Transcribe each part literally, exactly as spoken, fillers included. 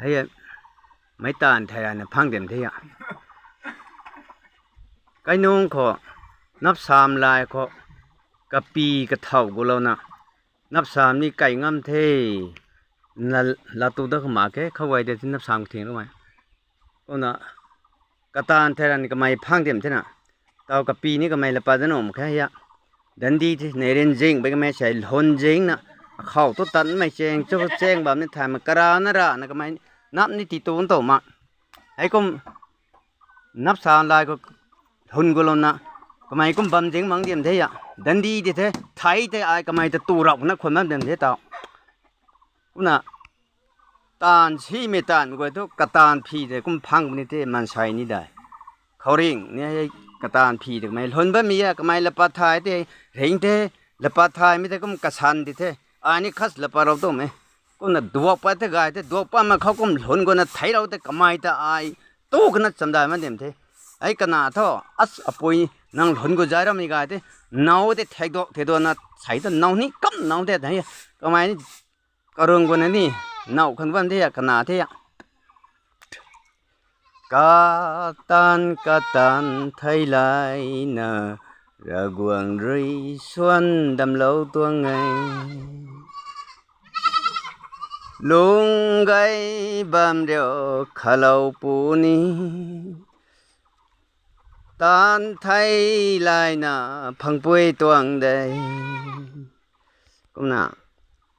Hei, meic taanv thei rana phang dim the a. Kainung khou, napsam lai khou, kapi kathau gulouna, napsam ni kai ngam the, na latu da kama ke, khou gay de ti napsam kathing rumei. Kumna, kataanv thei rana kamei phang dim thena. Tau kapi ni kamei lapa da nuh mak khe a. Dandi the, nei rin zing bei kamei sei lhun zingna, akhou tu tanmei cheng, chu cheng bam ni thaymei karana rana kamei nap ni ti tu ntou ma. Heikum, napsam lai khou lhun gulouna, kamei kum bam zing mang dim the a. Dandi di the, thei the ai kamei ta tu rap na khwan bam dim the tau. Kumna, taanv simei taanv guay thu kataanv phi tei kum phang puni the maansei ni dai. Khouringh ni hei kataanv phi tei kamei lhun bammei a, kamei lapa thay tei ring the, lapa thaymei tei kum kasan di the. Ai ni khat laparou twmei. Kumna duak pat the gay the, duak pat mak khou kum lhun guana theiclou tei kamei ta ai tu kana chamdai ma dim the. Hei kana thu, as apui nang lhun gu zay ramei gay the, now tei thekduak thekduakna sei ta now ni kam now the the. Kamei ni karung guana ni, now khang bam the a, kana the a. Kataanv kataanv thei layna, Ravguangc rui suan damlou tuang e. Lung gay bam riu khalou puni, taanv thei layna phangpui tuang de. Kumna,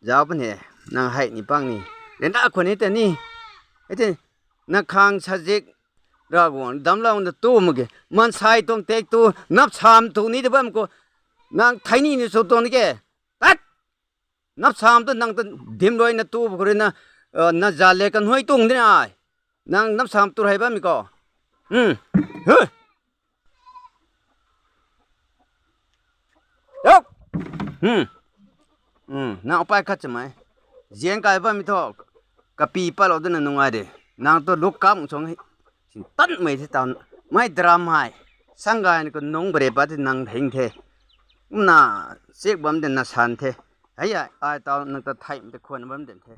zauc puni, nang hei ni pang ni, ryanra khwan ni tei ni, hei tei, na khang sazik, Ravguangc damclouna tu mak ge, maansei tuang tak tu, napsam tu ni de bam khou, nang thei ni ni sw tuang ni ke, tat! Napsam tu nang ta dimluaina tu khou rui na, na zat le kanhuay tuang di na ai. Nang napsam tu hei bammei khou. Nang pay khat chamei. Zian kai bammei thu, kapi patlou dana nung ai de. Nang tu luk kam chung, sintanmei the tau, mei dram hei. Sang gayna khou nung bare pat the nang hing the. Kumna, chik bam de na san the. Hei a, ai tau nang ta theimei ta khwan bam de the.